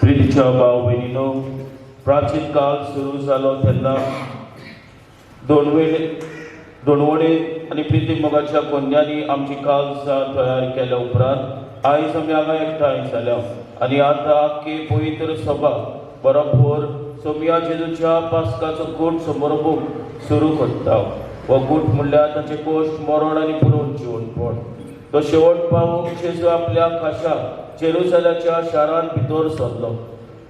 प्रितीच्या भाव भयणीनो, प्राचीन काळ सुरू जालो तेन्ना दोनवडे आनी प्रिती मोगाच्या कोन्यांनी आमची काळजां तयार केल्या उपरांत आयज आमी हांगा एकठांय जाल्या आनी आतां आख्खी पवित्र सभा बरोबर सोमया जेजूच्या पास्काचो गूट समारोप सुरू करता. हो गूट म्हणल्यार ताचें कोश्ट, मरण आनी पुरोवन जिवनपण. तो शेवट पावूंक जेजू आपल्या खाशा जेरुसलेमाच्या शारांत भितर सरलो.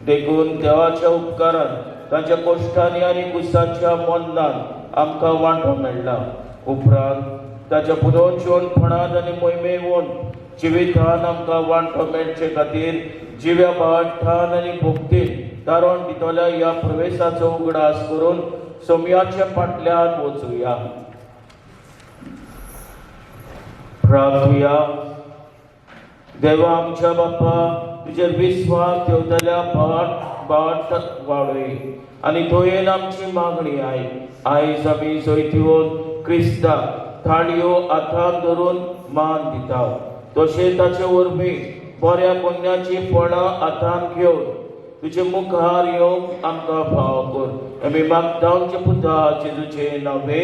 देखून देवाच्या उपकारान ताच्या कोश्टांनी आनी कुसाच्या मरणान आमकां वांटो मेळ्ळा. उपरांत ताच्या पुनर्जिवनपणांत आनी मोहिमेवन जिवितान आमकां वांटो मेळचे खातीर जिव्या भावार्थान आनी भक्तीन तारण दितल्या ह्या प्रवेशाचो उगडास करून सोमयाच्या फाटल्यान वचुया. प्रार्थुया. देवा आमच्या बाप्पा, तुजेर विस्वास ठेवतल्या भावार्थ वाडय आनी थंयन आमची मागणी आयक. आयज आमी जैतिवंत क्रिस्ताक थाळयो हातान धरून मान दिता, तशें ताचे वरवीं बऱ्या पुण्याची फळां हातान घेवन तुजे मुखार येवंक आमकां फाव कर. आमी मागता आमच्या पुता जेजूचे नांवे.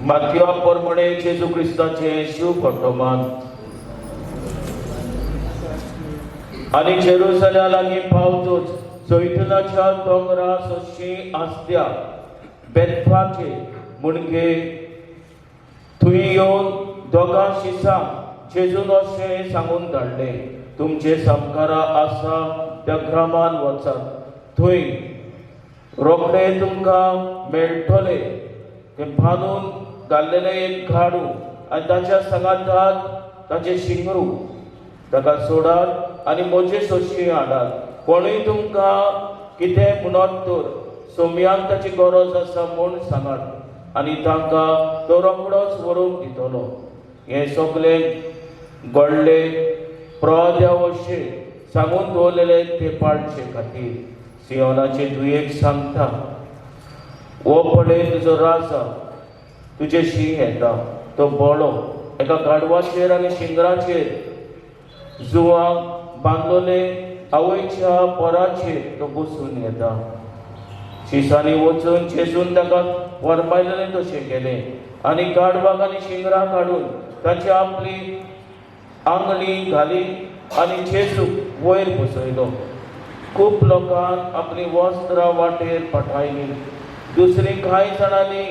मातया प्रमाणे जेजू क्रिस्ताचें शिव वर्तमान. आनी जेरुसल्या लागीं पावतूच जैतुनाच्या दोंगरा सशी आसत्या बेतफाचे म्हणजे थंय येवन दोगां शिसांक जेजून अशें सांगून धाडलें, तुमचे सामकारा आसा त्या ग्रामान वचात, थंय रोखडे तुमकां मेळटले तें बांदून घाल्लेलें एक गाडू आनी ताच्या सांगाताक ताचें शिंगरू. ताका सोडात आनी म्हजे सोशी हाडात. कोणूय तुमकां कितें म्हणत तर सोमयाक ताची गरज आसा म्हूण सांगात आनी तांकां तो रोखडोच व्हरूंक दितलो. हें सगळें घडलें प्रवाद्या वशे सांगून दवरलेलें ते पाळचे खातीर. सियोनाचे धुयेक सांगता, हो पळय तुजो राजा तुजेशी येता, तो बोळो एका गाडवाचेर आनी शिंगराचेर जुवांक बांदलोले आवयच्या पोराचेर तो बसून येता. शिसांनी वचून जेजून ताका फर्मायलेलें तशें केलें आनी गाडवाक आनी शिंगरां काडून ताची आपली आंगली घाली आनी जेजूक वयर बसयलो. खूब लोकांक आपली वस्त्रां वाटेर पठायली. दुसरी कांय जाणांनी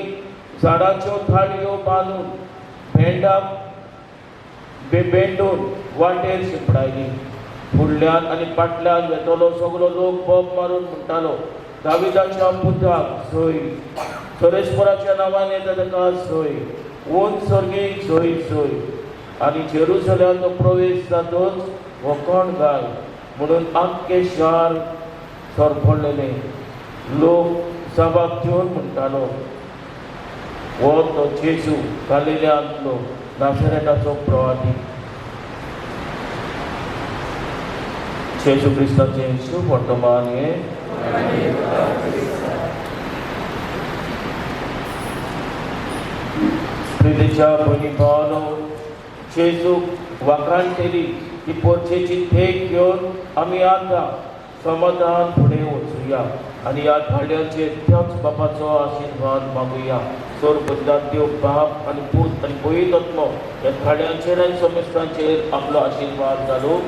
झाडाच्यो थाळयो बांदून भेंडाक बेंडून वाटेर शिंपडायली. फुडल्यान आनी फाटल्यान वेतलो सगलो लोक बोब मारून म्हणटालो, दाविदाच्या पुताक जय, सरेश्वराच्या नांवान येता ताका जय, उंच स्वर्गीक जय जय. आनी जेरुसलेमांत तो प्रवेश जातच हो कोण गाय म्हणून आख्खें शार सरपडलेलें. लोक जबाब दिवन म्हणटालो, हो तो जेजू गालिल्यांतलो नासरेटाचो प्रवादी. जेजू क्रिस्ताचें शुभ वर्तमान हें. प्रितीच्या भयणी भावानो, जेजूक वाखाणटेली ती पोरचेची थेक घेवन आमी आतां समाधान फुडें वचुया आनी ह्या थाळ्याचेर त्याच बापाचो आशिर्वाद मागुया. सोर देव बाप आनी पूत आनी पवित्र आत्मो ह्या थाळ्यांचेर आनी समेस्तांचेर आपलो आशिर्वाद घालूं.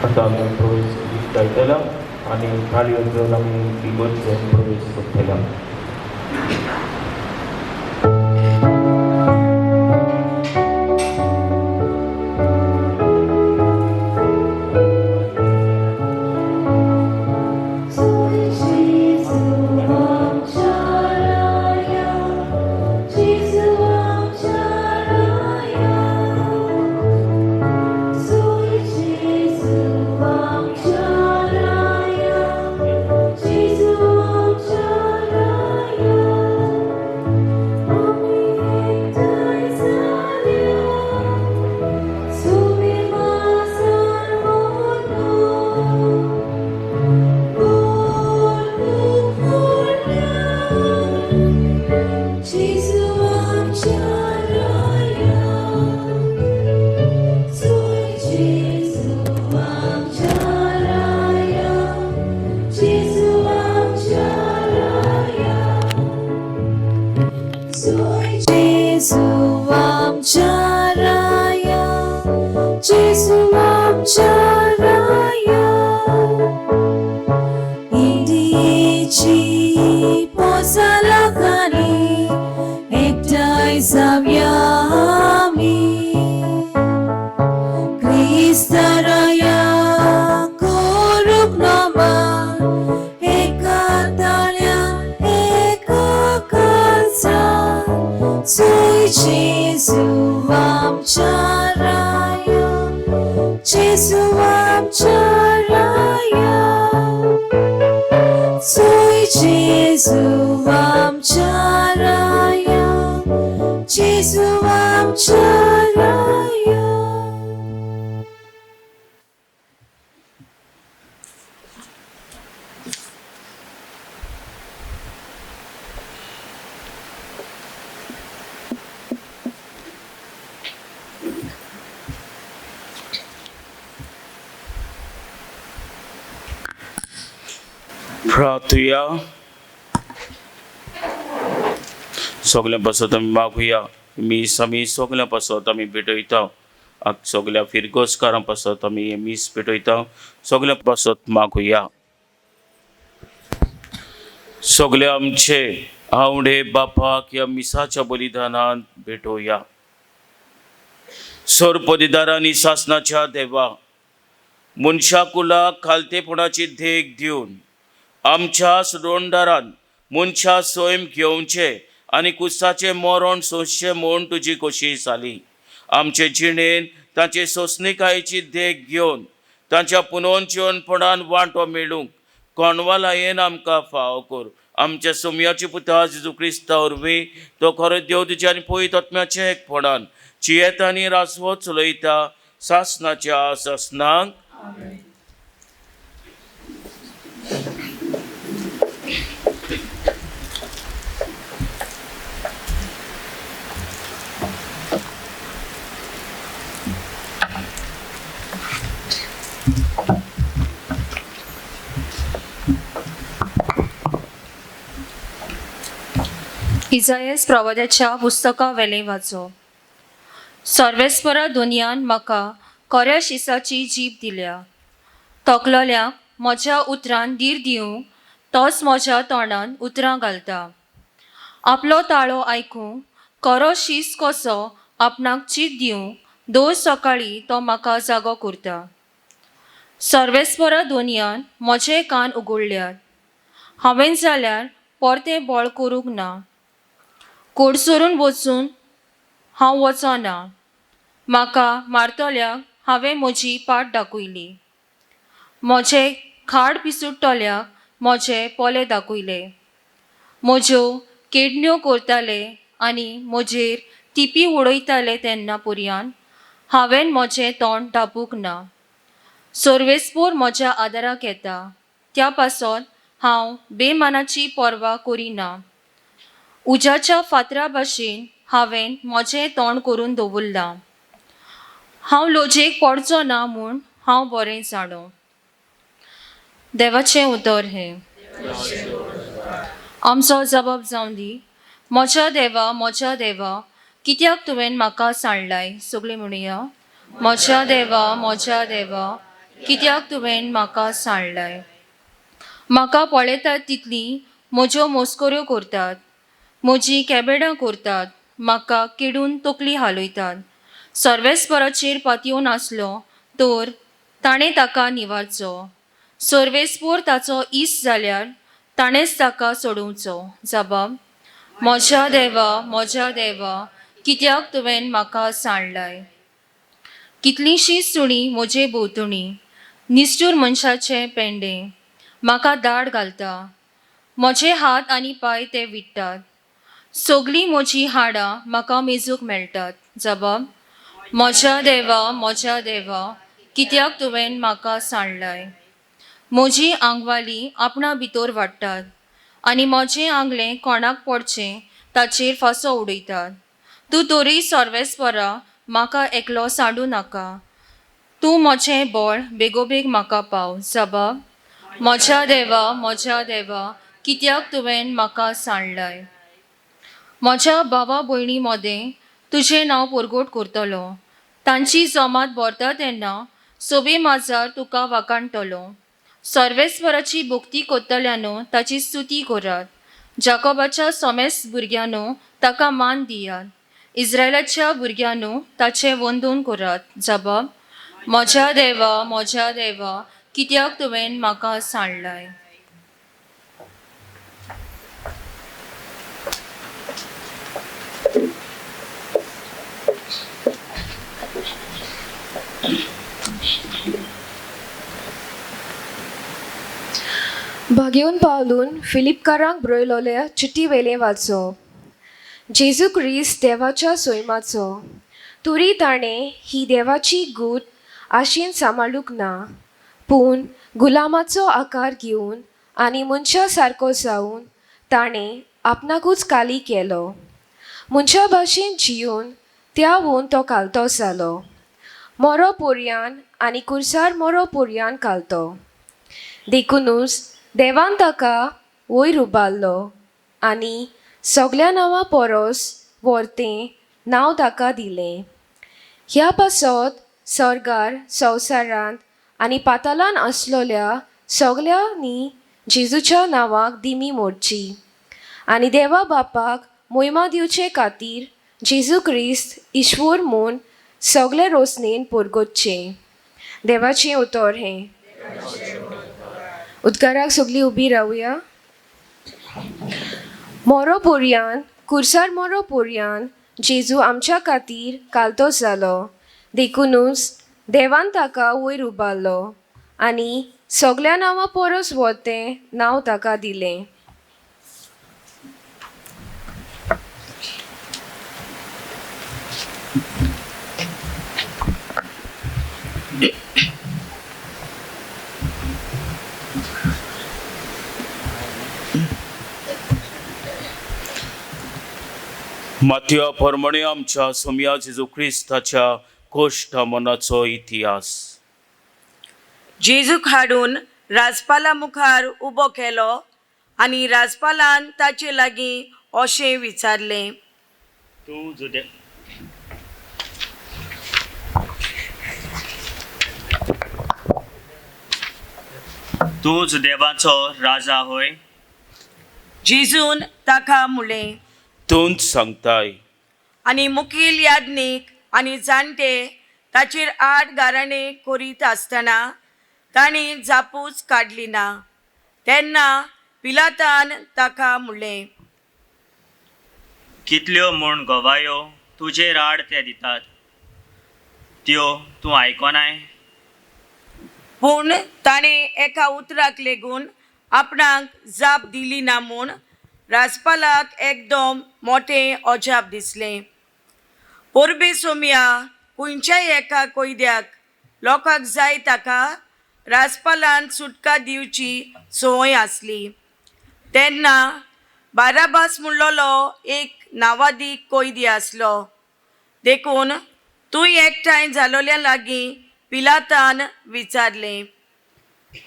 आतां आमी प्रवेश गायतल्या आनी थाळयो घेवन आमी इगोर्जेन प्रवेश करतल्या. Jesus, चोय जेजू आमच्या राया, जेजू आमच्या राया. प्रार्थुया. सगळ्यां पासत आमी मागुया. मीस आमी सगळ्यां पासत आमी भेटयता. सगळ्या फिरगोजकारां पासत आमी हें मीस भेटयता. सगळ्यां पासत मागुया. सगळे आमचे आवडे बापाक ह्या मिसाच्या बलिदानान भेटोवया. सरपदिदारांनी सासनाच्या देवा, मनशाकुलाक खालतेपणाची देख दिवन आमच्या सुदोंडारान मनशा सैम घेवचें आनी कुसाचें मरण सोंसचें म्हूण तुजी कोशीश जाली. आमचे जिणेन तांचे सोंसणिकायेची देख घेवन तांच्या पुनोजिवनपणान वांटो मेळूंक कोणवालायेन आमकां फावो कर. आमच्या सोमयाची पुता जेजू क्रिस्ता वरवीं, तो खरो देव तुज्या आनी पवित्र आत्म्याच्या एकपणान जियेता आनी राजवत चलयता सासनाच्या सासनाक. इजायस प्रवाद्याच्या पुस्तका वेलें वाचो. सर्वेस्परा दुनियान म्हाका कोऱ्या शिसाची जीब दिल्या, तोखलोल्याक म्हज्या उतरान धीर दिवंक तोच म्हज्या तोंडान उतरां घालता. आपलो ताळो आयकूंक कोरो शीस कसो आपणाक चीत दिवंक दर सकाळीं तो म्हाका जागो करता. सर्वेस्परा दुनियान म्हजे कान उगडल्यात, हांवें जाल्यार परतें बळ करूंक ना. कोडसरून वचून हांव वचना, म्हाका मारतल्याक हांवें म्हजी पाट दाखयली, म्हजें खाड पिसुडटल्याक म्हजे पोले दाखयले. म्हज्यो केडण्यो करताले आनी म्हजेर तिपी उडयताले तेन्ना पर्यान हांवें म्हजें तोंड धांपूंक ना. सर्वेस्पोर म्हज्या आदाराक येता, त्या पासत हांव बेमानाची पर्वा करिना. उज्याच्या फातरा भाशेन हांवें म्हजें तोंड करून दवरलां. हांव लजेक पडचो ना म्हूण हांव बरें जाणो. देवाचें उतर हें. आमचो जबाब जावं दी. म्हज्या देवा, म्हज्या देवा, कित्याक तुवें म्हाका सांडलाय? सगळीं म्हणुया, म्हज्या देवा, म्हज्या देवा, कित्याक तुवें म्हाका सांडलाय? म्हाका पळयतात तितली म्हज्यो मस्कऱ्यो करतात, म्हजीं केबेडां करतात, म्हाका किडून तकली हालयतात. सर्वेस्पराचेर पातयेवन आसलो तर ताणें ताका निवारचो, सर्वेस्पोर ताचो इश्ट जाल्यार ताणेंच ताका सोडोवचो. जबाब, म्हज्या देवा, म्हज्या देवा, कित्याक तुवें म्हाका सांडलाय? कितलींशीं सुणीं म्हजे भोंवतणी, निश्ठूर मनशाचें पेंडें म्हाका दाड घालता. म्हजे हात आनी पांय ते विट्टात, सगळीं म्हजीं हाडां म्हाका मेजूंक मेळटात. जबाब, म्हज्या देवा, म्हज्या देवा, कित्याक तुवें म्हाका सांडलाय? म्हजी आंगवाली आपणा भितर वाडटात आनी म्हजें आंगलें कोणाक पडचें ताचेर फांसो उडयतात. तूं तरी सर्वेस्परा म्हाका एकलो सांडूं नाका, तूं म्हजें बळ बेगोबेग म्हाका पाव. जबाब, म्हज्या देवा, म्हज्या देवा, कित्याक तुवें म्हाका सांडलाय? म्हज्या भावा भयणी मदें तुजें नांव परगट करतलो, तांची जमात भरता तेन्ना सोबे माजार तुका वाखाणटलो. सर्वेस्वराची भक्ती करतल्यानो ताची स्तुती करात, जाकोबाच्या सोमेस भुरग्यांनो ताका मान दियात, इस्रायलाच्या भुरग्यांनो ताचें वंदन करात. जबाब, म्हज्या देवा, म्हज्या देवा, कित्याक तुवें म्हाका सांडलाय? भागेवन पावलून फिलिपकारांक बरयलोल्या चिटी वेलें वाचो. जेजू क्रिस्त देवाच्या सोयमाचो तरी ताणें ही देवाची गूट आशेन सांबाळूंक ना, पूण गुलामाचो आकार घेवन आनी मनशा सारको जावन ताणें आपणाकूच काली केलो. मनशा भाशेन जियोन त्यावून तो कालतो जालो, मोरो पोरयान आनी कुर्सार मोरो पोरयान कालतो. देखुनूच देवान ताका वयर उबारलो आनी सगल्या नांवां परोस व्हरतें नांव ताका दिलें. ह्या पासत सर्गार, संवसारांत आनी पातालान आसलोल्या सगल्यांनी जेजूच्या नांवाक दिमी मोडची आनी देवा बापाक मोहिमा दिवचे खातीर जेजू क्रिस्त ईश्वर म्हूण सगळे रोसणेन परगटचें. देवाचें उतर हें. उदकाराक सगळीं उबी रावया. मोरो पोरयान कुर्सार मोरो पोरयान जेजू आमच्या खातीर कालतो जालो, देखुनूच देवान ताका वयर उबारलो आनी सगल्या नांवां परस व्हरतें नांव ताका दिलें. मातया प्रमाणे आमच्या सोमया जेजू क्रिस्ताच्या कोश्ट मनाचो इतिहास. जेजूक हाडून राजपाला मुखार उबो केलो आनी राजपालान ताचे लागीं अशें विचारलें, तूं जुदे तूं जुदेवाचो राजा होय? जेजून ताका म्हणलें, तूंच सांगताय. आनी मुखेल याज्ञीक आनी जाणटे ताचेर आड गाराणें करीत आसतना तांणी जापूच काडली ना. तेन्ना पिलातान ताका म्हणलें, कितल्यो म्हूण गवायो तुजेर आड ते दितात त्यो तूं आयकोनाय? पूण ताणें एका उतराक लेगून आपणाक जाप दिली ना म्हूण राजपालाक एकदम मोटें अजाप दिसलें. परबे सोमया खंयच्याय एका कैद्याक लोकांक जाय ताका राजपालान सुटका दिवची संवय आसली. तेन्ना बाराबास म्हणलोलो एक नावादीक कैदी आसलो. देखून तूं एकठांय जालोल्या लागीं पिलातान विचारलें,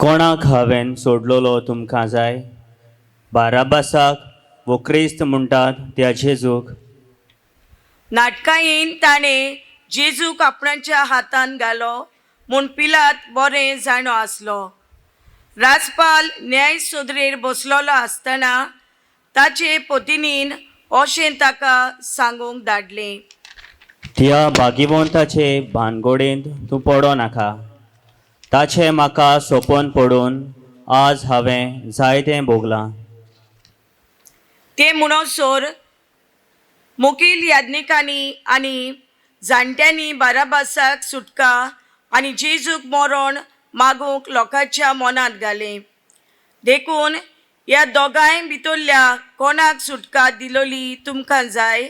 कोणाक हांवें सोडलोलो तुमकां जाय, बाराबासाक वो क्रिस्त म्हणटात त्या जेजूक? नाटकायेन ताणें जेजूक आपणाच्या हातान घालो म्हूण पिलात बरें जाणो आसलो. राजपाल न्याय सोदरेर बसलोलो आसतना ताचे पतिनीन अशें ताका सांगूंक धाडलें, त्या भागिवंताचे भानगोडेंत तूं पडो नाका. ताचें म्हाका सोंपोन पडून आज हांवें जायतें भोगलां. ते म्हणसर मुखेल याज्ञिकांनी आनी जाणट्यांनी बाराबासाक सुटका आनी जेजूक मरण मागूंक लोकांच्या मनांत घालें. देखून ह्या दोगांय भितरल्या कोणाक सुटका दिलोली तुमकां जाय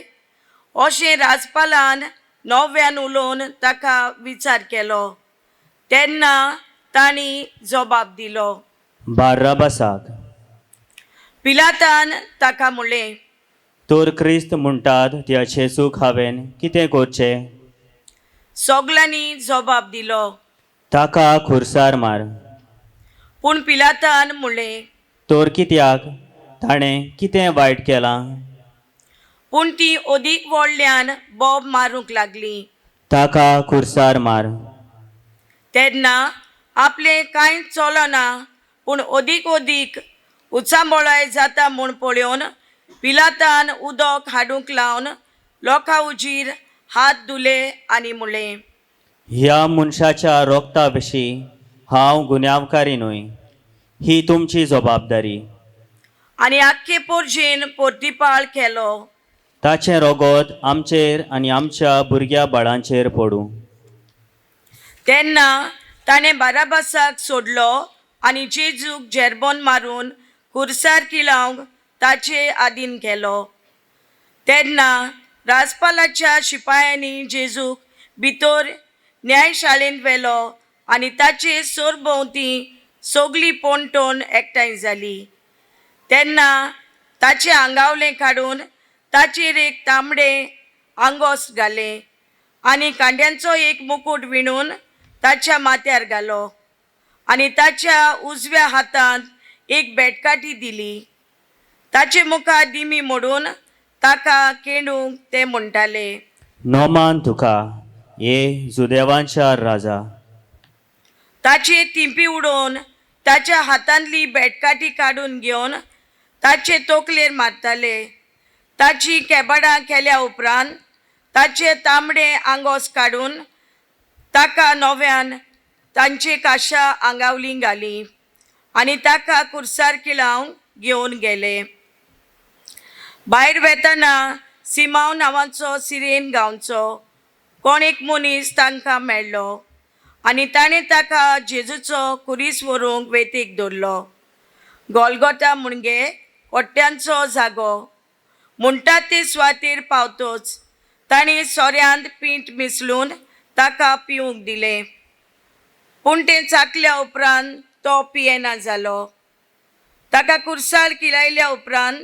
अशें राजपालान नव्यान उलोवन ताका विचार केलो. तेन्ना तांणी जबाब दिलो, बाराबासाक. पिलातान ताका म्हणलें, तर क्रिस्त म्हणटात त्या जेजूक हांवें कितें करचें? सगल्यांनी जबाब दिलो, ताका खुर्सार मार. पूण पिलातान म्हणलें, तर कित्याक, ताणें कितें वायट केलां? पूण ती अदीक व्हडल्यान बोब मारूंक लागली. ताका खुर्सार मार. तेन्ना आपलें कांय चलना पूण अदीक अदीक उचांबळाय जाता म्हूण पळोवन पिलातान उदक हाडूंक लावन लोकां उजीर हात धुले आनी म्हणलें, ह्या मनशाच्या रोगता विशीं हांव गुन्यांवकारी न्हय, ही तुमची जबाबदारी. आनी आख्खे पोरजेन पोर्तिपाळ केलो. ताचें रोगोत आमचेर आनी आमच्या भुरग्या बाळांचेर पडूं. तेन्ना ताणें बाराबासाक सोडलो आनी जेजूक जेरबोन मारून खुर्सार किळावंक ताचे आदीन केलो. तेन्ना राजपालाच्या शिपायांनी जेजूक भितर न्यायशाळेंत व्हेलो आनी ताचे सरभोंवती सगली पोणटोन एकठांय जाली. तेन्ना ताचें आंगावलें काडून ताचेर एक तांबडें आंगोस घालें आनी कांड्यांचो एक मुकूट विणून ताच्या माथ्यार घालो आनी ताच्या उजव्या हातांत एक बेटकाठी दिली. ताचे मुखार दिमी मोडून ताका केंडूंक ते म्हणटाले, नोमान तुका ये जुदेवांच्या राजा. ताचे तिंपी उडोवन ताच्या हातांतली बेटकाठी काडून घेवन ताचे तोकलेर मारताले. ताची केबाडां केल्या उपरांत ताचे तांबडे आंगोस काडून ताका नव्यान तांचे काशा आंगावली घाली आनी ताका कुर्सार किळावंक घेवन गेले. भायर वेतना सिमांव नांवाचो सिरेन गांवचो कोण एक मनीस तांकां मेळ्ळो आनी ताणें ताका जेजूचो खुरीस व्हरूंक वेतीक दवरलो. गोलगोता म्हणजे कोट्यांचो जागो म्हणटा ते सुवातेर पावतोच ताणें सोऱ्यांत पीठ मिसळून ताका पिवंक दिलें, पूण तें चाकल्या उपरांत तो पियेना जालो. ताका कुर्सार किलायल्या उपरांत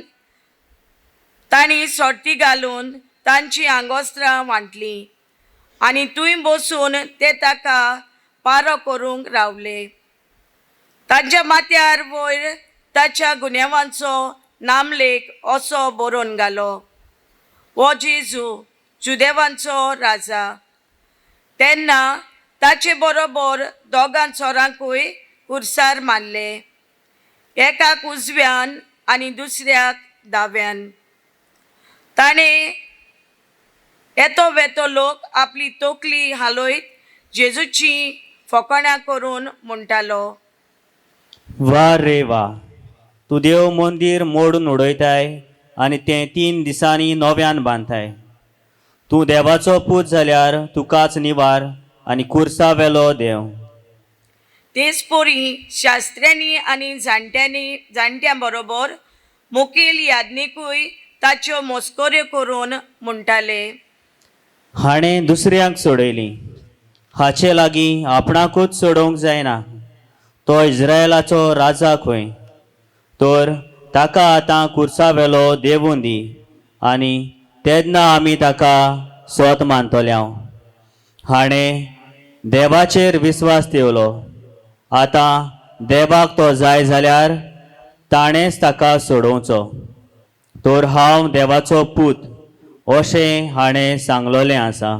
तांणी सोर्ती घालून तांची आंगोस्त्रां वांटलीं आनी थंय बसून ते ताका पारो करूंक रावले. तांच्या माथ्यार वयर ताच्या गुन्यांवांचो नामलेख असो बरोवन घालो, हो जेजू जुदेवांचो राजा. तेन्ना ताचे बरोबर दोगां चोरांकूय कुर्सार मारले, एकाक उजव्यान आनी दुसऱ्याक दाव्यान. ताणें येतो वेतो लोक आपली तकली हालयत जेजूची फकाणां करून म्हणटालो, वा रे वा, तूं देव मंदीर मोडून उडयताय आनी तें 3 दिसांनी नव्यान बांदताय. तूं देवाचो पूत जाल्यार तुकाच निवार आनी कुर्सा वेलो देव. तेच परी शास्त्र्यांनी आनी जाणट्यांनी जाणट्यां बरोबर मुखेल याज्ञिकूय ताच्यो मस्कऱ्यो करून म्हणटाले, हाणें दुसऱ्यांक सोडयली, हाचे लागीं आपणाकूच सोडोवंक जायना. तो इस्रायलाचो राजा खंय, तर ताका आतां कुर्सा वेलो देवून दी आनी तेन्ना आमी ताका सोत मानतले. हाणें देवाचेर विस्वास ठेवलो, आतां देवाक तो जाय जाल्यार ताणेंच ताका सोडोवचो. तर हांव देवाचो पूत अशें हाणें सांगलोलें आसा.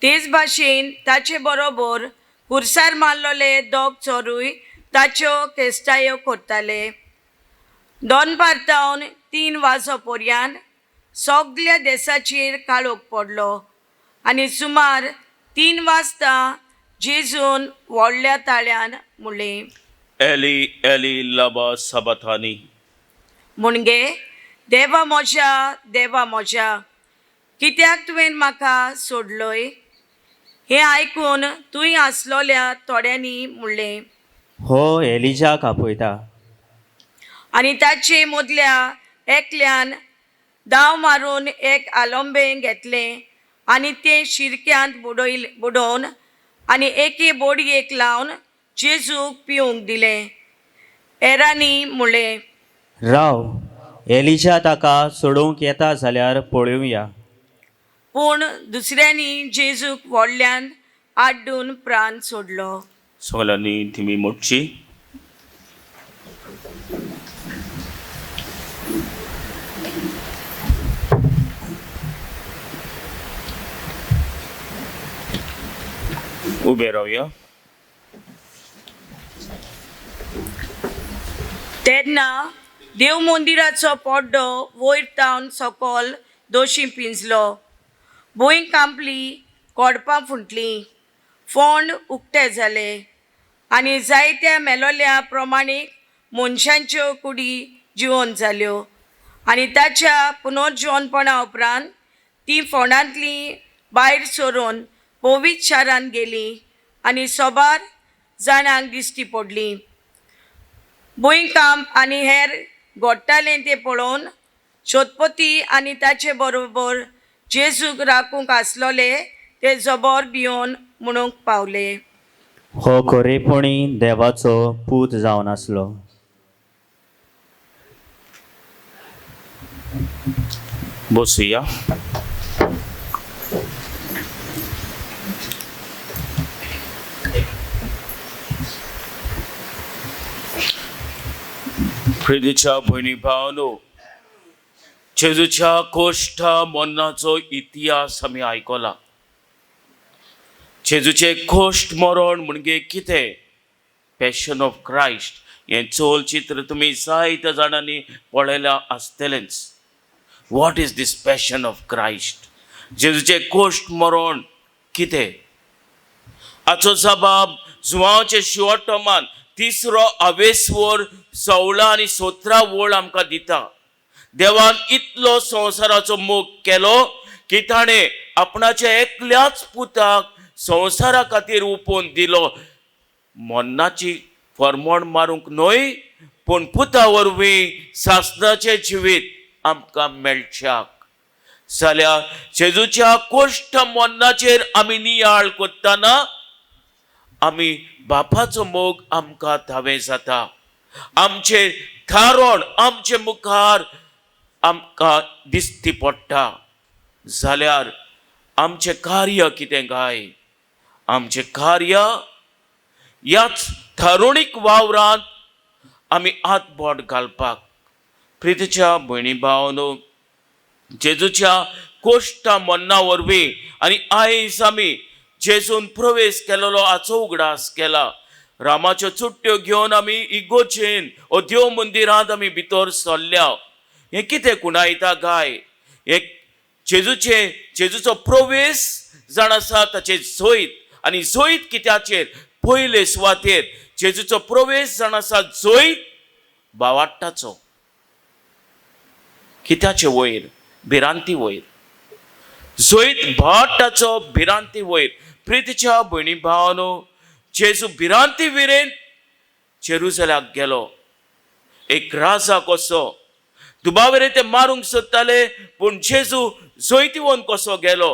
तेच भाशेन ताचे बरोबर कुर्सार मारलोले दोग चोरूय ताच्यो केस्टायो करताले. दनपार तावन 3 वाजो पर्यान सगल्या देसाचेर काळोख पडलो आनी सुमार 3 वाजता जेजून व्हडल्या ताळ्यान म्हणलें, एली एली लबा सबाथानी, म्हणजे देवा म्हज्या देवा म्हज्या कित्याक तुवें म्हाका सोडलोय. हें आयकून थंय आसलोल्या थोड्यांनी म्हणलें, हो एलिजाक आपयता. आनी ताचे मदल्या एकल्यान दाव मारून एक आलोंबें घेतलें आनी तें शिरक्यांत बुडोवन आनी एके बोडयेक लावन जेजूक पिवंक दिलें. हेरांनी म्हणलें, राव, एलिजा ताका सोडोवंक येता जाल्यार पळोवया. पूण दुसऱ्यांनी जेजूक व्हडल्यान आड्डून प्राण सोडलो. सगळ्यांनी थिमी मोडची. उबे रावया. तेन्ना देव मंदिराचो पड्डो वयर तावन सकल दोशी पिंजलो, भूंय कांपली, कोडपां फुटलीं, फोंड उक्ते जाले आनी जायत्या मेलोल्या प्रमाणीक मनशांच्यो कुडी जिवन जाल्यो. आनी ताच्या पुनर्जिवनपणा उपरांत ती फोंडांतली भायर सरून पवित्र शारांत गेली आनी सोबार जाणांक दिश्टी पडली. भुंयकांप आनी हेर घडटालें तें पळोवन शोतपती आनी ताचे बरोबर जेजूक राखूंक आसलोले ते जबर भियोन म्हणूंक पावले. हो खरेपणी देवाचो पूत जावन आसलो. बसुया. प्रितीच्या भयणी भावनो, जेजूच्या कोश्टा मरणाचो इतिहास आमी आयकला. जेजूचें कोश्ट मरण म्हणजे कितें, पॅशन ऑफ क्रायस्ट हें चलचित्र तुमी जायत्या जाणांनी पळयलां आसतलेंच. What is this passion of Christ? जेजूचें कोश्ट मरण कितें? हाचो जबाब जुवांवचे शिवटमान तिसरो अवेस्वर 16 आनी 17 वळ आमकां दिता. देवान इतलो संवसाराचो मोग केलो की ताणें आपणाच्या एकल्याच पुताक संवसारा खातीर उपोवन दिलो. मरणाची फरमण मारूंक न्हय, पूण पुता वरवीं सासणाचें जिवीत आमकां मेळच्याक. जाल्यार जेजूच्या कोश्ट मरणाचेर आमी नियाळ करतना आमी बापाचो मोग आमकां थावें जाता. आमचें थारण आमचे मुखार आमकां दिश्टी पडटा. जाल्यार आमचें कार्य कितें काय? आमचें कार्य ह्याच थारोणीक वावरांत आमी हातबोट घालपाक. प्रितीच्या भयणी भावनो, जेजूच्या कोश्टा मरणा वरवीं आनी आयज आमी जेजून प्रवेश केलेलो हाचो उगडास केला. रामाच्यो चुट्ट्यो घेवन आमी इगोचेन ओ देव मंदिरांत आमी भितर सरल्या. हें कितें कुणायता गाय? हें जेजूचें, जेजूचो प्रवेश जाण आसा ताचें जैत. आनी जैत कित्याचेर? पयले सुवातेर जेजूचो प्रवेश जाण आसा जैत बावाट्टाचो. कित्याचे वयर? भिरांती वयर. जैत भावाट्टाचो भिरांती वयर. प्रितीच्या भयणी भावानो, जेजू भिरांती विरेन जेरुजलाक गेलो. एक राजा कसो दुबावेरे ते मारूंक सोदताले, पूण जेजू जैतिवंत कसो गेलो,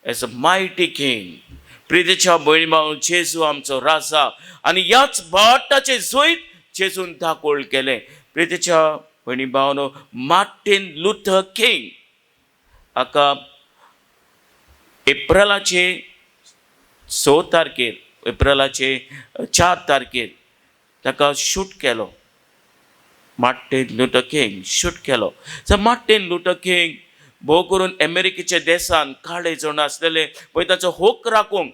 एज अ मायटी किंग. प्रितीच्या भयणी भाव, जेजू आमचो राजा आनी ह्याच भावाट्टाचें जैत जेजून दाखोवल केलें. प्रितीच्या भयणी भावनो, मार्टीन लुथर किंग हाका एप्रिलाचे 6 तारखेर, एप्रिलाचे 4 तारखेर ताका शूट केलो. मार्टीन लुथर किंग शूट केलो. सो मार्टीन लुथर किंग भोव करून अमेरिकेच्या देसान काळे जाण आसलेले पळय, तांचो होक राखूंक,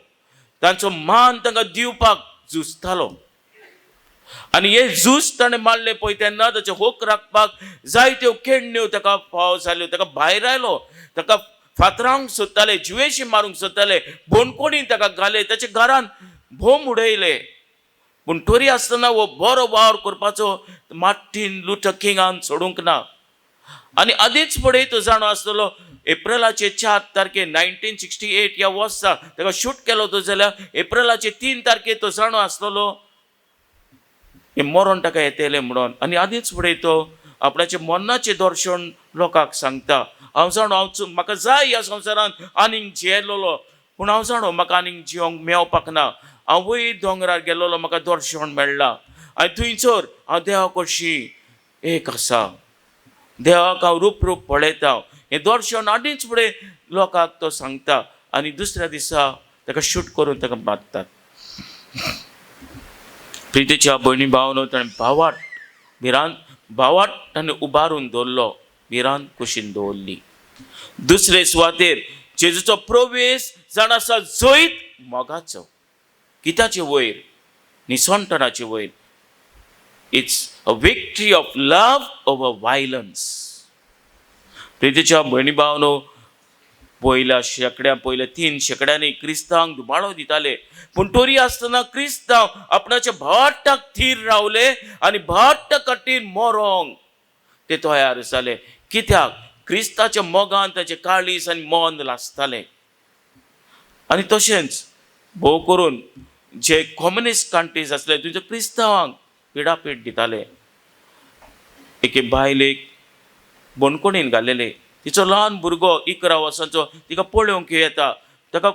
तांचो मान तांकां दिवपाक झुजतालो. आनी हे झूज ताणें मारलें पळय तेन्ना ताचे होक राखपाक जायत्यो केडण्यो ताका फाव जाल्यो. ताका भायर आयलो, ताका फातरांक सोदताले, जिवेशी मारूंक सोदताले, बोणकोणीन ताका घाले, ताच्या घरान भोम उडयले. पूण तरी आसतना हो बरो वावर करपाचो मार्टीन लुथर किंगान सोडूंक ना. आनी आदींच फुडें तो जाणो आसतलो, एप्रिलाचे 4 तारखेर 1968 ह्या वर्सा ताका शूट केलो तो, जाल्यार एप्रिलाचे 3 तारखेर तो जाणो आसतलो हें मरण ताका येतलें म्हणून. आनी आदींच फुडें तो आपणाचें मरणाचें दर्शन लोकांक सांगता. हांव जाणो, हांव म्हाका जाय ह्या संवसारांत आनीक जियेलोलो, पूण हांव जाणो म्हाका आनीक जियोंक मेवपाक ना. हांव वयर दोंगरार गेल्लोलो, म्हाका दर्शन मेळ्ळां आनी थंयसर हांव देवा कशी एक आसा, देवाक हांव रूप रूप पळयता. हें दर्शन आदींच फुडें लोकांक तो सांगता आनी दुसऱ्या दिसा ताका शूट करून ताका मारतात. प्रितीच्या भयणी भावनो, ताणें भावाट भिरांत भावाट ताणें उबारून दवरलो, भिरांत कुशीन दवरली. दुसरे सुवातेर जेजूचो प्रवेश जाण आसा जैत मोगाचो. कित्याचे वयर? निसणटणाचे वयर. It's a victory of love over violence. प्रितीच्या भयणी भावनो, पयल्या शेंकड्या, पयल्या 3 शेंकड्यांनी क्रिस्तांक दुबाळो दिताले, पूण तरी आसतना क्रिस्तांव आपणाच्या भावाट्टाक थीर रावले आनी भावाट्टा खातीर मरोंक ते तयार जाले. कित्याक? क्रिस्ताच्या मोगान ताचें काळीज आनी मन लासतालें. आनी तशेंच भोव करून जे कम्युनिस्ट कंट्रीज आसले थंयच्या क्रिस्तांवांक पिडापीड दिताले. एके बायलेक बणकोणीन घालेले, तिचो ल्हान भुरगो 11 वर्सांचो तिका पळोवंक येता, ताका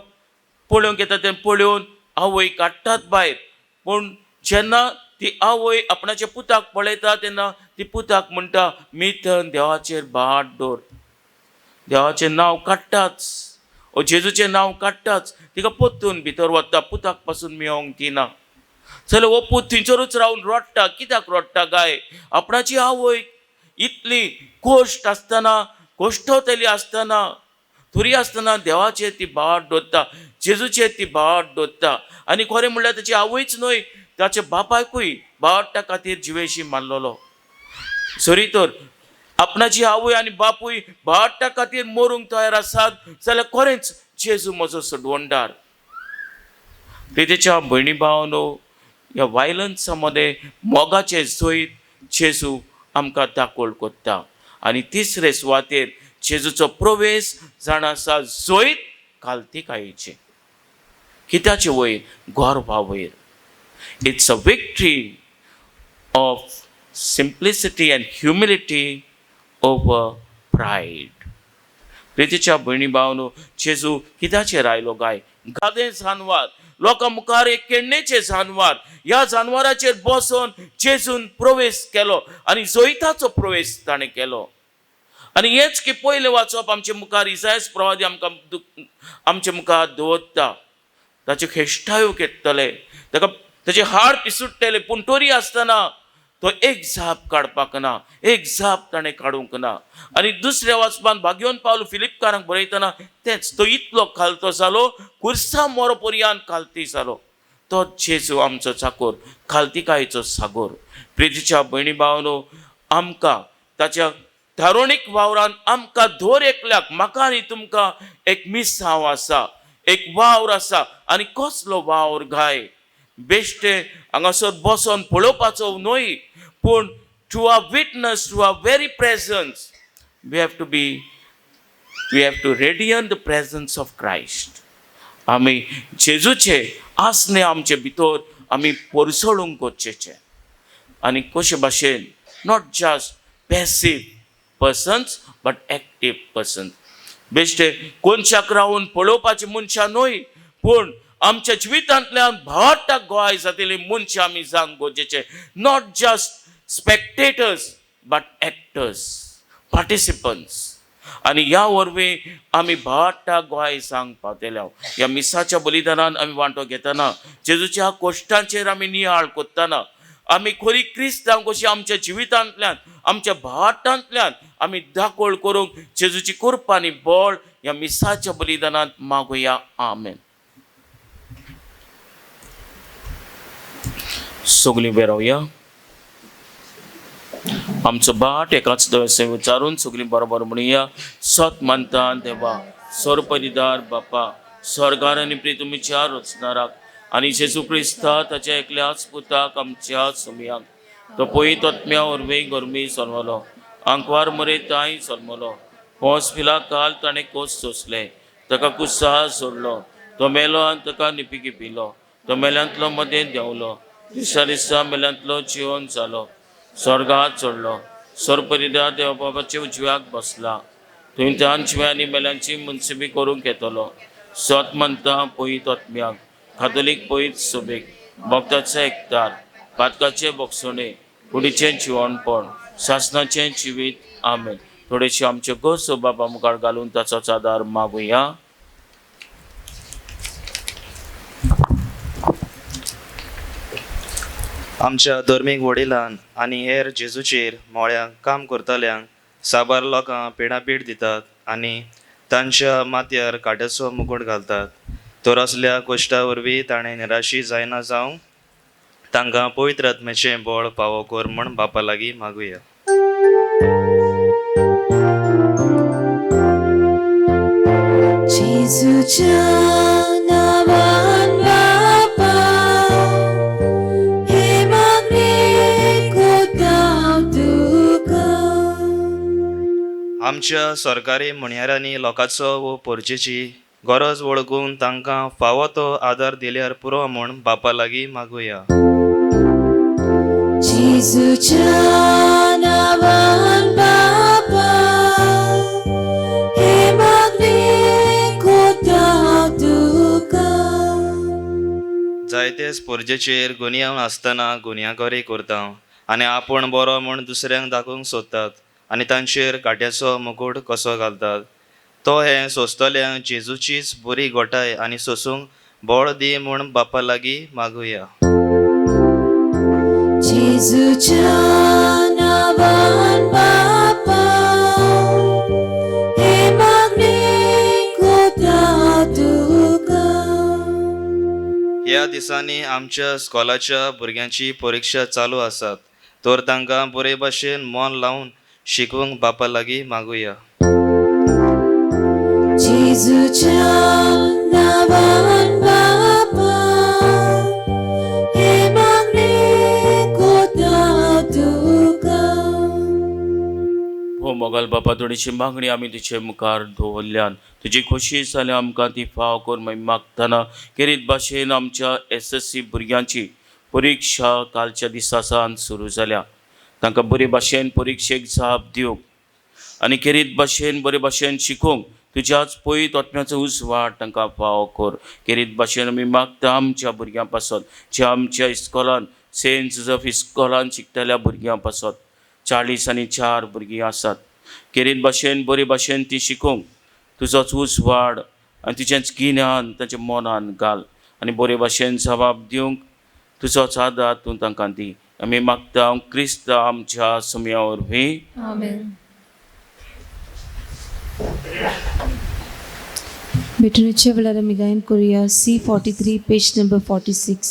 पळोवंक येता, तें पळोवन आवय काडटात भायर. पूण जेन्ना ती आवय आपणाच्या पुताक पळयता तेन्ना ती पुताक म्हणटा, मिथन देवाचेर भाट दवर, देवाचें नांव काडटाच, ओ जेजूचें नांव काडटाच तिका परतून भितर वता, पुताक पासून मेळोंक दिना. जाल्यार हो पूत थंयसरूच रावन रडटा. कित्याक रडटा काय? आपणाची आवय इतली कोश्ट आसतना, कोश्टवतली आसतना, थुरी आसतना देवाचेर ती भाट दवरता, जेजूचेर ती भाट दवरता. आनी खरें म्हणल्यार ताची आवयच न्हय, ताच्या बापायकूय भाटा खातीर जिवेशी मारलेलो. सरी तर आपणाची आवय आनी बापूय भाटा खातीर मरूंक तयार आसात जाल्यार खरेंच जेजू म्हजो सोडवणदार. प्रितीच्या भयणी भावानो, ह्या वायलन्सा मदें मोगाचें जैत जेजू आमकां दाखोवल कोत्ता. आनी तिसरे सुवातेर जेजूचो प्रवेश जाण आसा जैत कालतिकायेचें. कित्याचे वयर? गोरवा वयर. It's a victory of simplicity and humility over pride. प्रितीच्या भयणी भावनो, जेजू कित्याचेर आयलो गाय? गादे जानवार, लोकां मुखार एक केडणेचें जानवार, ह्या जानवराचेर बसोन जेजून प्रवेश केलो आनी जैताचो प्रवेश ताणें केलो. आनी हेच की पयलें वाचप आमचे मुखार इसायस प्रवादी आमकां आमचे मुखार दवरता. ताच्यो खेश्टायो घेतले, ताका ताचे हाड पिसुट्टले, पूण तरी आसतना तो एक जाप काडपाक ना, एक जाप ताणें काडूंक ना. आनी दुसऱ्या वाचपान भाग्योन पावलो फिलिपकारांक बरयतना तेंच, तो इतलो खालतो जालो, कुर्सा मोरो पर्यान खालती जालो. तो जेजू आमचो चाकोर, खालतिकायेचो सागोर. प्रितीच्या भयणी भावनो, आमकां ताच्या धारोणीक वावरान आमकां दर एकल्याक, म्हाका आनी तुमकां एक मिसांव आसा, एक वावर आसा. आनी कसलो वावर गाय? बेश्टे हांगासर बसोन पळोवपाचो न्हय, पूण to our witness, to our very presence, we have to radiate the presence of Christ. आमी जेजूचे आसणे आमचे भितर आमी परसळूंक गरजेचें. आनी कशे भाशेन, not just passive persons but active persons. बेश्टे कोनशाक रावन पळोवपाची मनशां न्हय, पूण आमच्या जिवितांतल्यान भाटाक गोवाय जातली मनशां आमी जावंक गरजेचें. Not just spectators but actors, participants. आनी ह्या वरवीं आमी भाटाक गोवाय जावंक पावतले. ह्या मिसाच्या बलिदानान आमी वांटो घेतना, जेजूच्या कोश्टांचेर आमी नियाळ कोत्तना, आमी खरी क्रिस्तांव कशी आमच्या जिवितांतल्यान, आमच्या भाटांतल्यान आमी दाखोळ करूंक जेजूची कृपा आनी बळ ह्या मिसाच्या बलिदानांत मागुया. आमेन. सगळीं उबे रावया. आमचो बाट एकाच दवसे विचारून सगळीं बरोबर म्हणुया. सत मानता देवा, सर्वपरिदार बापा, स्वर्गार आनी प्रितुमीच्या रचणाराक आनी जेजू क्रिस्ता ताच्या एकल्याच पुताक आमच्या सुमयाक, तो पळय तत्म्या वरवीं गरमी जल्मलो, आंकवार मरे ताई जल्मलो, पोस पिला काल ताणें कोस सोंसले, ताका कुसाह सोडलो, तो मेलो आनी ताका निपिकी पिलो, तो मेल्यांतलो मदें देंवलो, दिसा दिसा मेल्यांतलो जिवन जालो, स्वर्गात चडलो, सर्वपरिदा देवा बाबाच्या उजव्याक बसला, थंय त्यान जिव्या आनी मेल्यांची मुनसिबी करूंक येतलो. सत मानता पळय तत्म्याक, कातोलीक पयत सोबेक, भक्ताचे एकतार, पातकाचे बक्षणे, कुडीचें जिवणपण, सासनाचें जिवीत. आमेन. थोडेशे आमचे गोस बाबा मुखार घालून ताचो आदार मागुया. आमच्या धर्मीक वडिलान आनी हेर जेजूचेर मोळ्यांक काम करतल्यांक साबार लोकां पिडापीड दितात आनी तांच्या माथ्यार काट्याचो मुकूट घालतात. तर असल्या कश्टा वरवीं ताणें निराशी जायना जावंक तांकां पवित्र आत्म्याचें बळ फावो कर म्हूण बापा लागीं मागुया. जेजूच्या नावान बापा, हे मागणें कोत्ता तुका. आमच्या सरकारी म्हणयारांनी लोकांचो वो परजेची गरज वळखून तांकां फावो तो आदार दिल्यार पुरो म्हूण बापा लागीं मागुया. जेजूच्या नांवान बापा हे मागणें कोता तुका. जायतेच पोरजेचेर गुन्यांव आसतना गुन्यांवकारी करता आनी आपूण बरो म्हूण दुसऱ्यांक दाखोवंक सोदतात आनी तांचेर काट्याचो मुकूट कसो घालतात. तो हें सोंसतल्यांक जेजूचीच बरी गोठाय आनी सोंसूंक बळ दी म्हूण बापा लागीं मागुया. जेजूच्या नांवान बापा हे मागणें कोता तुका. ह्या दिसांनी आमच्या स्कॉलाच्या भुरग्यांची परिक्षा चालू आसात तर तांकां बरे भाशेन मन लावन शिकूंक बापा लागीं मागुया. जेजूच्या नांवान बापा हे मागणें कोता तुका. हो मोगाल बापा, थोडीशी मागणी आमी तुजे मुखार दवरल्यान तुजी खोशी जाल्या आमकां ती फाव कर. मागीर मागतना केरीत भाशेन आमच्या SSC भुरग्यांची परिक्षा कालच्या दिसा सावन सुरू जाल्या. तांकां बरे भाशेन परिक्षेक जाप दिवंक आनी केरीत भाशेन बरे भाशेन शिकोवंक तुज्याच पयत आत्म्याचो उजवाड तांकां फावो कर. केरीत भाशेन आमी मागता आमच्या भुरग्यां पासत, ज्या आमच्या इस्कॉलान सेंट जोजफ इस्कॉलान शिकतल्या भुरग्यां पासत 44 भुरगीं आसात. केरीत भाशेन बरे भाशेन ती शिकोवंक तुजोच उजवाड आनी तुजेंच गिन्यान तांच्या मनान घाल आनी बरे भाशेन जबाब दिवंक तुजोच आदार तूं तांकां दी. आमी मागता क्रिस्त आमच्या सुम्या वरवीं. आमेन. भेटूनच्या वेळार आमी गायन करुया C43 page number 46.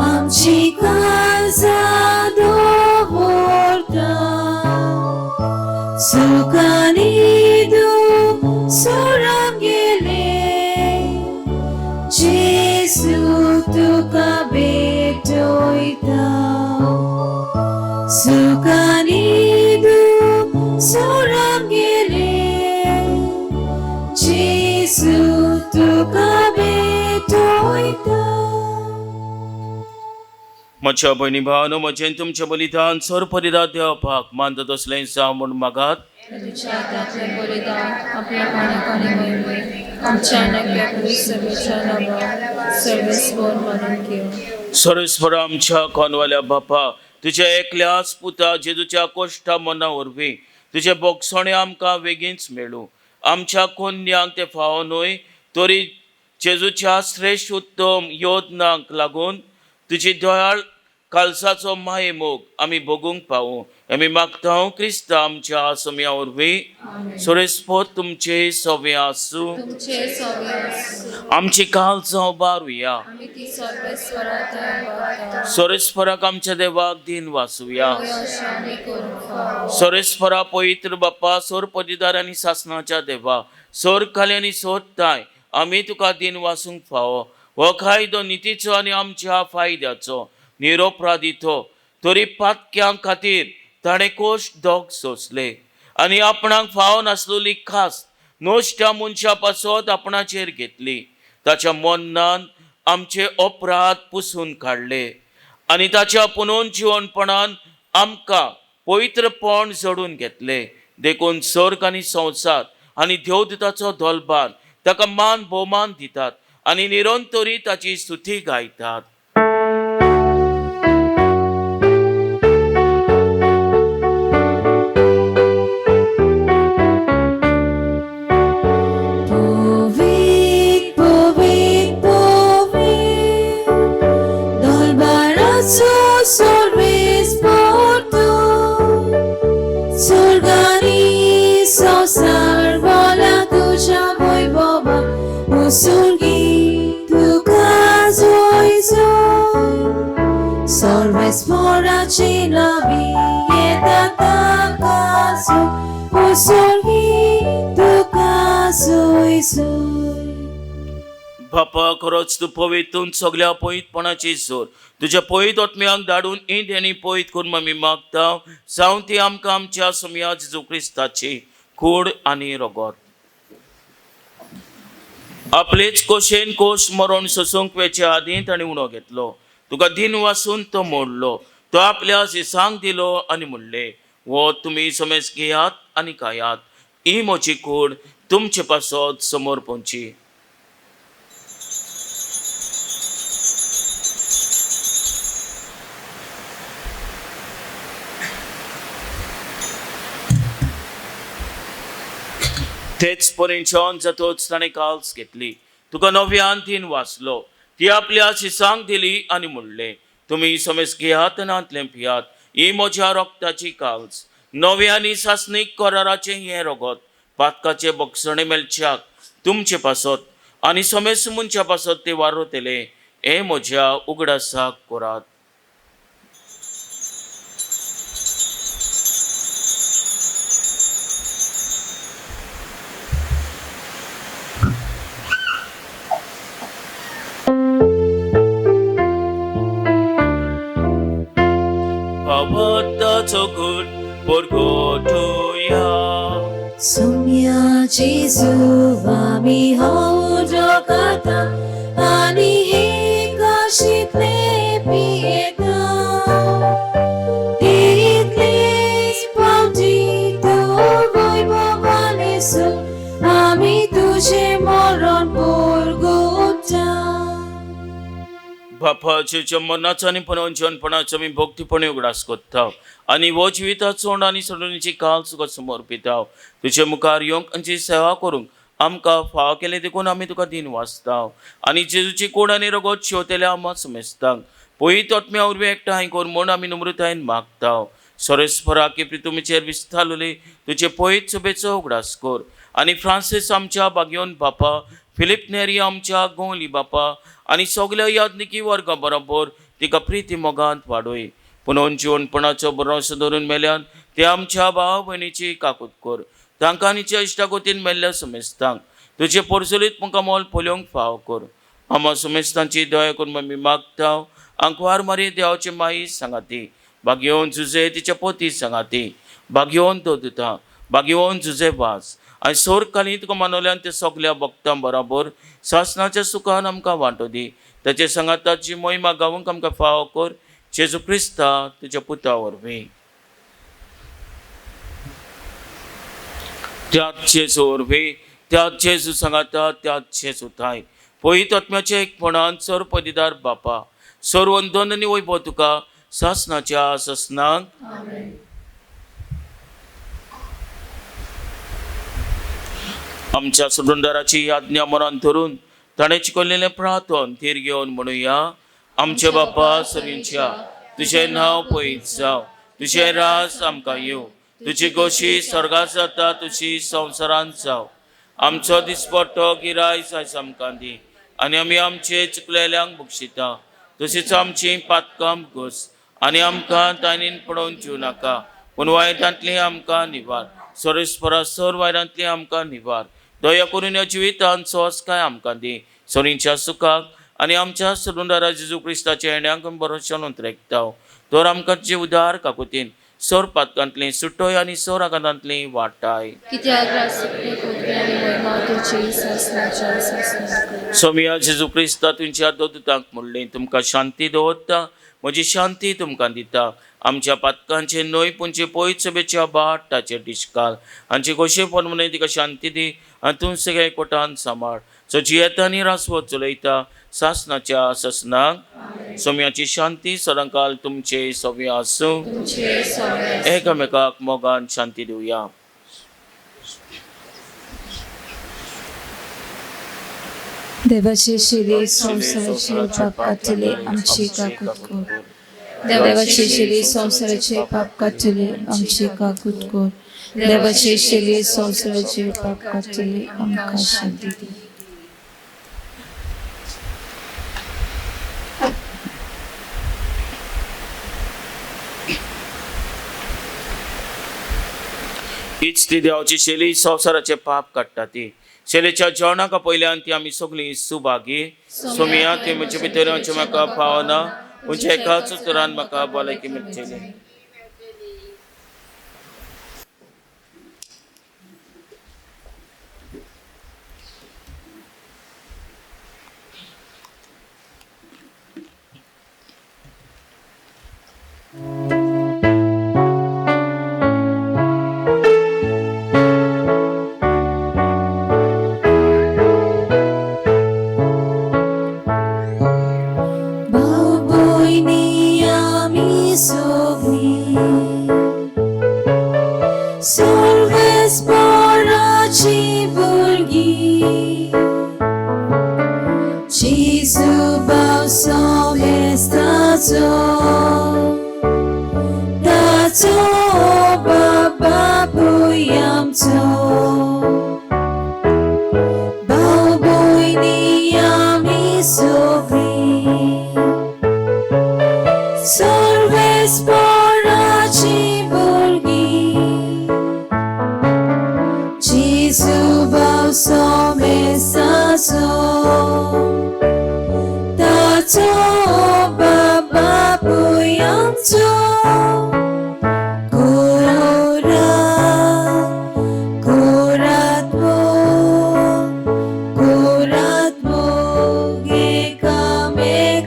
आमची काळजां दवरता सुखानी दुख सोराम गेले जेजू तुका भेटयता. सुखानी दुख सोराम गेले जेजू तुका भेटयता. म्हज्या भयणी भावानो, म्हजें तुमचें बलिदान सरपरिदा देवपाक मानता तसलें जावं म्हूण मागात. तुझ्या हातांतलें बलिदान आपल्या मानाक महिमे आमच्या नक्या सभेच्या नांवान सर्वेस्पर मानून घेवं. सर्वेस्पर आमच्या कोनवाल्या बापा, तुज्या एकल्याच पुता जेजूच्या कोश्टा मना वरवीं तुजें बोगसणें आमकां बेगीनच मेळूं. आमच्या कोन्यांक तें फावो न्हय तरी जेजूच्या श्रेश्ठ उत्तम योजनांक लागून तुजी दयाळ कालसाचो मायेमोग आमी भोगूंक पावूं. आमी मागता क्रिस्त आमच्या सम्या वरवीं. सोरेस्पोत तुमचे सवे आसूं. आमची कालजां उबारुया. सोरेस्पराक आमच्या देवाक दिन वाचुया. सोरेस्परा पवित्र बाप्पा, सोर पदिदार आनी सासणाच्या देवा, सोर खाली आनी सोदताय आमी तुका दिन वासूंक फावो. हो कायदो नितीचो आनी आमच्या फायद्याचो निरोपराधितो तरी पातक्यां खातीर ताणें कोश दोग सोंसले आनी आपणाक फावो नासलेली खास नश्ट्या मनशा पासत आपणाचेर घेतली. ताच्या मनान आमचे अपराध पुसून काडले आनी ताच्या पुनोन जिवनपणान आमकां पवित्रपण जोडून घेतले. देखून सर्ग आनी संवसार आनी देवदूताचो दोलबान ताका मान भोवमान दितात आनी निरंतरी ताची स्तुती गायतात. Povit, povit, povit, dolbaraço sorves porto, sorgani sosar bola tuja boy boba, usurgi tuka zoi zoi, sorves poraci labi eta takazu, उसोर्गी तुका जोय जोय. बापा खरोच तूं पवितून सगल्या पयतपणाची जोर तुज्या पयत आत्म्यांक धाडून ईद आनी पयत करून आमी मागता जावं ती आमकां आमच्या सोमया जेजू क्रिस्ताची कूड आनी रगत. आपलेच कोशेन कोश मरण सोसूंक वेचे आदीं ताणें उणो घेतलो, तुका दिन वासून तो मोडलो, तो आपल्या शिसांक दिलो आनी म्हणलें, हो तुमी समेज घेयात आनी खायात, ही म्हजी कूड तुमचे पासत समोर पोंची. तेच परिंच्यान जातोच ताणें काल्स घेतली, तुका नव्यान तीन वाचलो, ती आपल्या शिसांक दिली आनी म्हणलें, तुमी समेज घेयात आनी हांतलें पियात, ही म्हज्या रक्ताची काल्स, नव्या आनी सासणीक कराराचें हें रगत पातकाचें बक्षणें मेळच्याक तुमचे पासत आनी समेज मनच्या पासत तें वारवतलें, हें म्हज्या उगडासाक करात. भावार्थाचो गूण परगटुया. सोम्या जेजू आमी हो उदो खाता आनी हे काशींतले पियेता. तितलेच फावटी तूं वैभवान येसून आमी तुजें मरण परगटा. बापाच्या मरणाचो आनी पुनर्जनपणाचो आमी भक्तीपणी उगडास करता आनी हो जिविताचो आनी सोडणीची काल तुका समर्पिता. तुजे मुखार येवंक आनी सेवा करूंक आमकां फाव केलें देखून आमी तुका दिन वाचता आनी जेजूची कोण आनी रगत शेवतेल्या आमा समेस्तांक पयत आत्म्या वरवीं एकठांय कर म्हूण आमी नम्रतायेन मागता. सरेस्परा की प्रितुमीचेर विस्तारले तुजे पयत सभेचो उगडास कर आनी फ्रांसीस आमच्या बागयोन बापा, फिलीप नेरी आमच्या गोंवली बापा आनी सगल्या याज्ञिकी वर्गा बरोबर तिका प्रिती मोगांत वाडय. पुनोन जिवनपणाचो भरोसो धरून मेल्यान ते आमच्या भाव भयणीची काकूत कर, तांकां आनी इश्टागोतीन मेल्ल्या समेस्तांक तुजे पोरसुलीत मुखामोल पळोवंक फाव कर. आमा समेस्तांची दया करून आमी मागता. आंकवार मारी देवाची माई सांगाती, भाग्योवन जुजे तिच्या पोती सांगाती, भाग्योवन तो दिता, भाग्योवन जुजे वास आनी सोर काली तुका मानवल्यान ते सगल्या भक्तां बराबर सासणाच्या सुखान आमकां वांटो दी. ताचे सांगाताची मोहिमा गावंक आमकां फावो कर, जेजू क्रिस्ता तुज्या पुता वरवीं. त्याच जेजू वरवीं, त्याच जेजू सांगाता, त्याच जेजू थांय पयत आत्म्याच्या एकपणान सर्व पदिदार बापा, सर्व वंदन आनी वैभव तुका सासणाच्या सासणाक. आमच्या सोडणदाराची आज्ञा मनान धरून ताणें शिकयलेलें प्रार्थन थीर घेवन म्हणुया. आमच्या बापा सरींच्या, तुजें नांव पयत जावं, तुजें राज आमकां येवं, तुजी गोशी स्वर्गात जाता तुजी संवसारांत जावं. आमचो दिसपट्टो गिरायक आयज आमकां दी आनी आमी आमचे चुकलेल्यांक बक्षिता, तशीच आमची पातकां घोस आनी आमकां ताणीन पडोवन दिवं नाका, पूण वायटांतली आमकां निवार. सरेस्परा सर वायटांतली आमकां निवार. दया करून ह्या जिवितांत सोंसकाय आमकां दी, सरींच्या सुखाक आनी आमच्या सोडूनदारा जेजू क्रिस्ताच्या येण्याक आमी बरोवच्यान उतरेकता. तर आमकां तुजे उदार काकुतीन सोर पातकांतली सुटोय आनी सोर आघातांतली वाटाय. कित्याक राजसत्य पदवी आनी महिमा तुजी सासणाच्या सासणाक. सोमया जेजू क्रिस्ता तुमच्या दोदुतांक म्हणलें, तुमकां शांती दवरता, म्हजी शांती तुमकां दिता. आमच्या पातकांचे न्हय पूण पयत सभेच्या बाट ताचेर डिशकाल हांचे गोशे प्रमाणे तिका शांती दी आनी तूं सगळ्या एकवटान सांबाळ. सो जियेता आनी रासवत चलयता सासणाच्या सासणाक. सोम्याची शांती सदांकाल तुमचे सवे आसूं. तुमचे सवे. एकामेकाक मोगान शांती दिवया. देवाचे शिरे संवसाराचे पाप काडटले आमची काकूत कर. देवाचे शिरे संवसाराचे पाप काडटले आमची काकूत कर. देवाचे शिरे संवसाराचे पाप काडटले आमकां शांती दी. हीच ती देवाची शैली संवसाराचे पाप काडटा ती शैलीच्या जेवणाक पयल्यान ती आमी सगळीं सुभागी. सोमिया, ती म्हजे भितर येवचें म्हाका पावना, म्हणजे एकाच उतरान म्हाका भलायकी मेळटली. भाव-भयणी आमी सगळीं सर्वेस्पराची भुरगीं, जेजू भाव सोमेस्ताचो, ताचो बापूय आमचो. भाव-भयणी आमी सगळीं सर्वेस्पराची भुरगीं, जेजू भाव सोमेस्ताचो, ताचो बापूय आमचो. कोरात, कोरात मोग, कोरात मोग एकामेकाचो,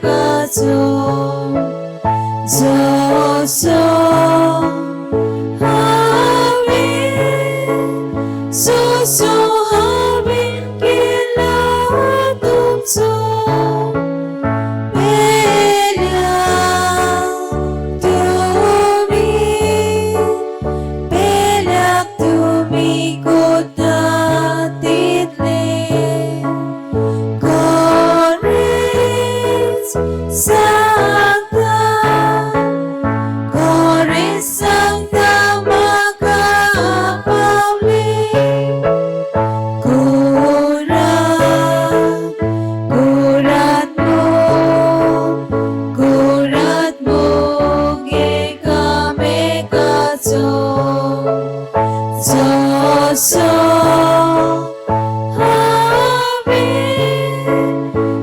जसो हांवें, जसो हांवें केला तुमचो, पेल्या तुमी, पेल्याक तुमी कोता तितलें खरेंच सांगता, खरेंच सांगता म्हाका पावलें. कोरात, कोरात मोग, कोरात मोग एकामेकाचो, जसो हांवें,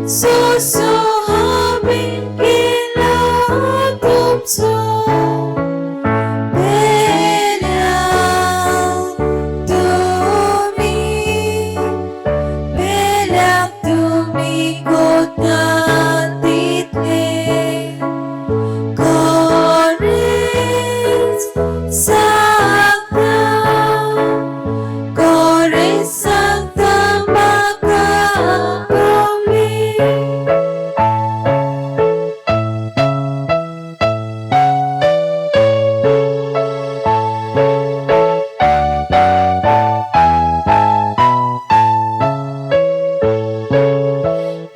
जसो हांवें केला तुमचो, पेल्या तुमी, पेल्याक तुमी कोता तितलें खरेंच सांगता, खरेंच सांगता म्हाका पावलें.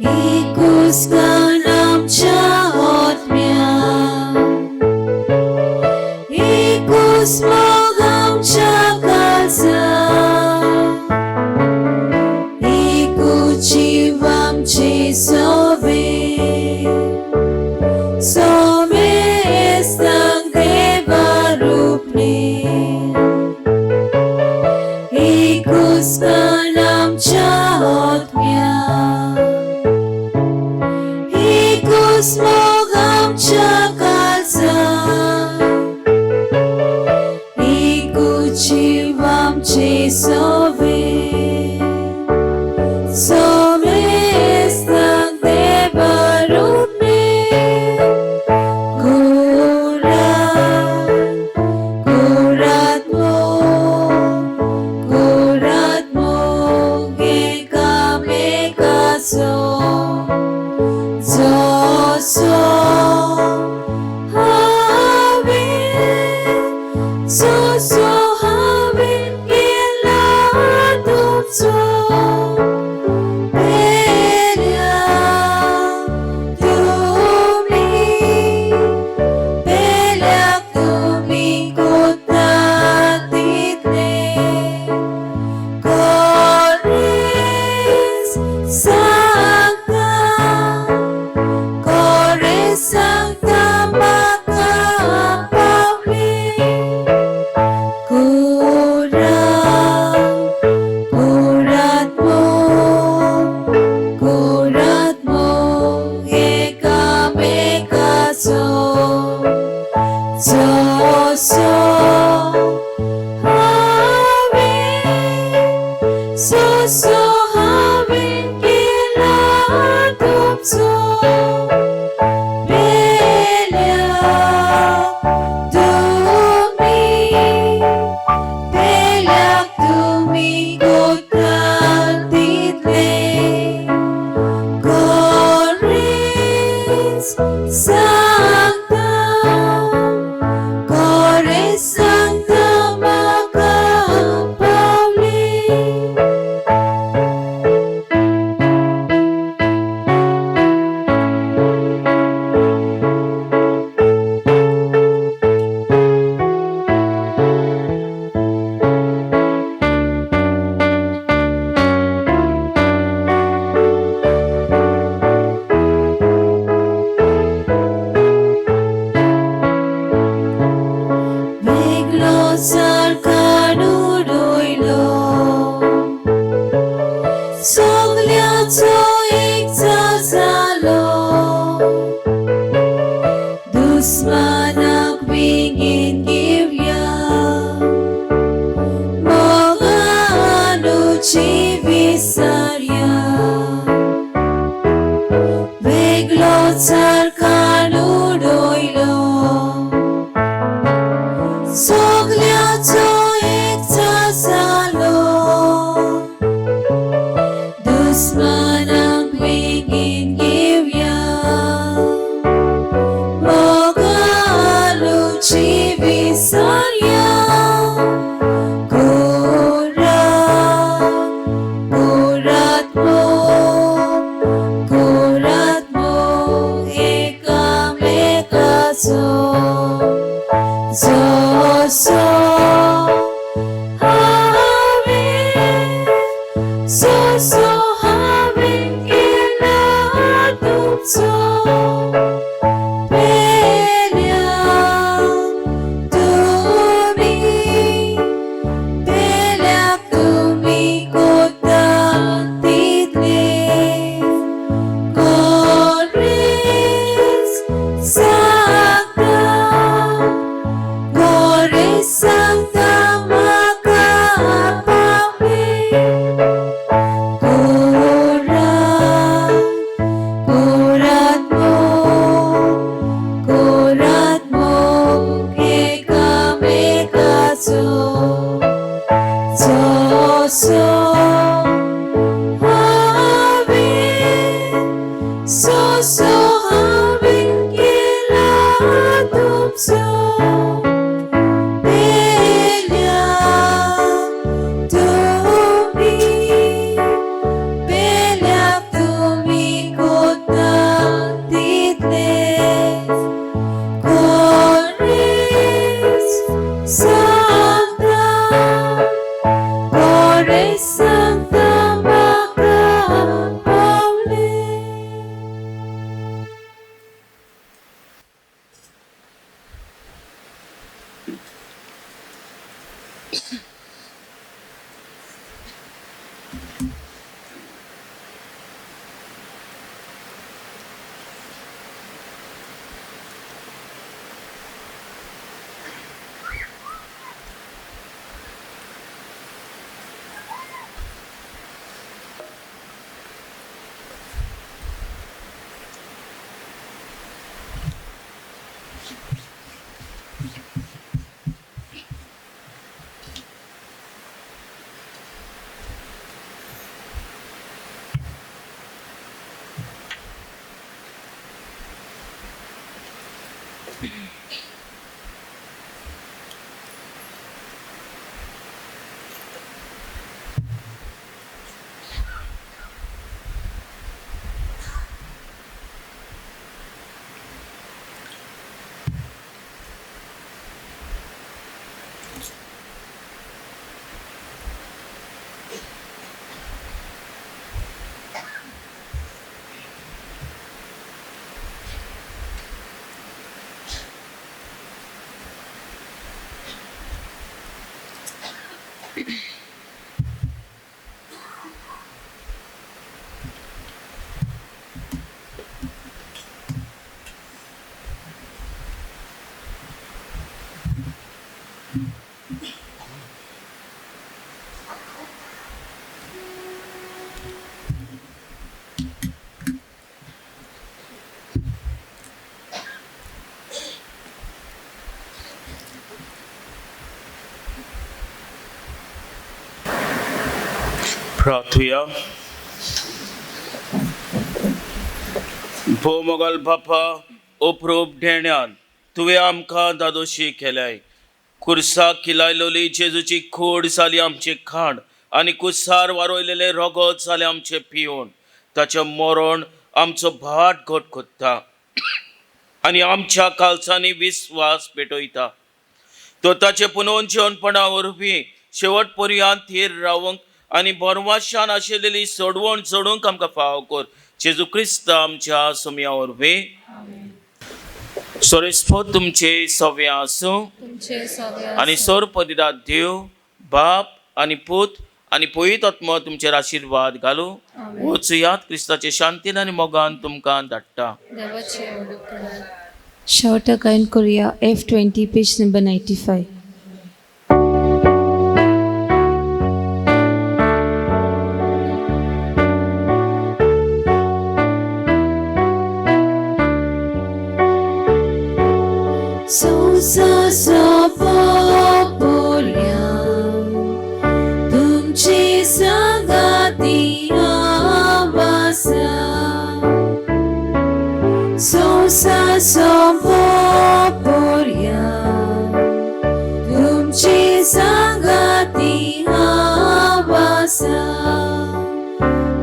एकूच गान आमच्या आत्म्या, एकूच मोग आमच्या काळजा, एकूच जीव आमचे सोबे, सोमेस्तांक देवा रूपणे. एकूच गान आमच्या आत्म्या, एकूच मोग आमच्या काळजा, एकूच जीव आमचे सोबे, सोमेस्तांक देवा रूपणे. कोरात, कोरात मोग, कोरात मोग एकामेकाचो, जसो हांवें, जसो हांवें केला तुमचो, पेल्या तुमी, पेल्याक तुमी कोता तितलें खरेंच सांगता, खरेंच सांगता, खरें सांगता म्हाका पावलें. वेगळो सारकान उडयलो, सगल्याचो एकचा जालो, दुस्मानाक बेगीन घेवया, मोगानुची विसरया. वेगळो सारकान उडयलो, सगल्याचो एकचा जालो, दुस्मानाक बेगीन घेवया, मोगानुची विसरया. कोरात, कोरात मोग, कोरात मोग एकामेकाचो, जसो हांवें, जसो हांवें केला तुमचो, पेल्या तुमी, पेल्या तुमी कोता तितलें. खरेंच सांगता, खरें सांगता म्हाका पावलें. कोरात, कोरात मोग, कोरात मोग एकामेकाचो, जसो हांवें, जसो हांवें केला तुमचो, पेल्या तुमी, पेल्या तुमी कोता तितलेंच. खरेंच सांगता, खरें सांगता म्हाका पावलें. प्रार्थुया. भो मोगल बापा, अप्रूप देण्यान तुवें आमकां दादोशी केल्याय. कुर्साक किलायलोली जेजूची खोड जाली आमचें खाण आनी कुसार वारयलेलें रगत जालें आमचें पिवन. ताचें मरण आमचो भाट घट कोत्ता आनी आमच्या कालसांनी विस्वास पेटयता. तो ताचे पुनोवन जेवणपणा वरवीं शेवट पर्यंत थीर रावंक आनी बरवाशान आशिल्ली सोडवण जोडूंक आमकां फाव कर, जेजू क्रिस्त आमच्या सोम्या वरवीं. सोरेस्पत तुमचे सव्या आसूं तुमचे सगळे आनी सोर पदिदा देव बाप आनी पूत आनी पवित्र आत्मो तुमचेर आशिर्वाद घालूं. वचयात, क्रिस्ताचे शांतीन आनी मोगान तुमकां धाडटा. देवाचे उपकार. Shout गायन करूया F20 page number 95. Sousa Sopoporia, तुमचे सांगाती आवासा. Sousa Sopoporia, तुमचे सांगाती आवासा.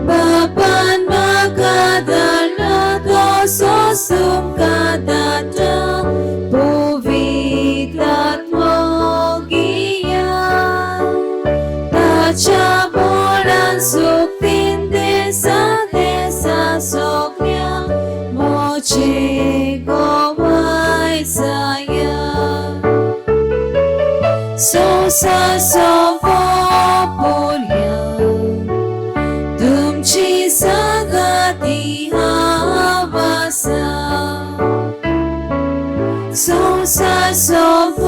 बापान म्हाका धाडला तसोच तुमकां धाडटा पवित्र आत्मो गिया. ताच्या बोळान सुकतीन देसा देसा सगळ्या मोचे गोवाय जाया. Sousa Sopoporia, तुमची सांगाती आवासा. Sousa Sopoporia,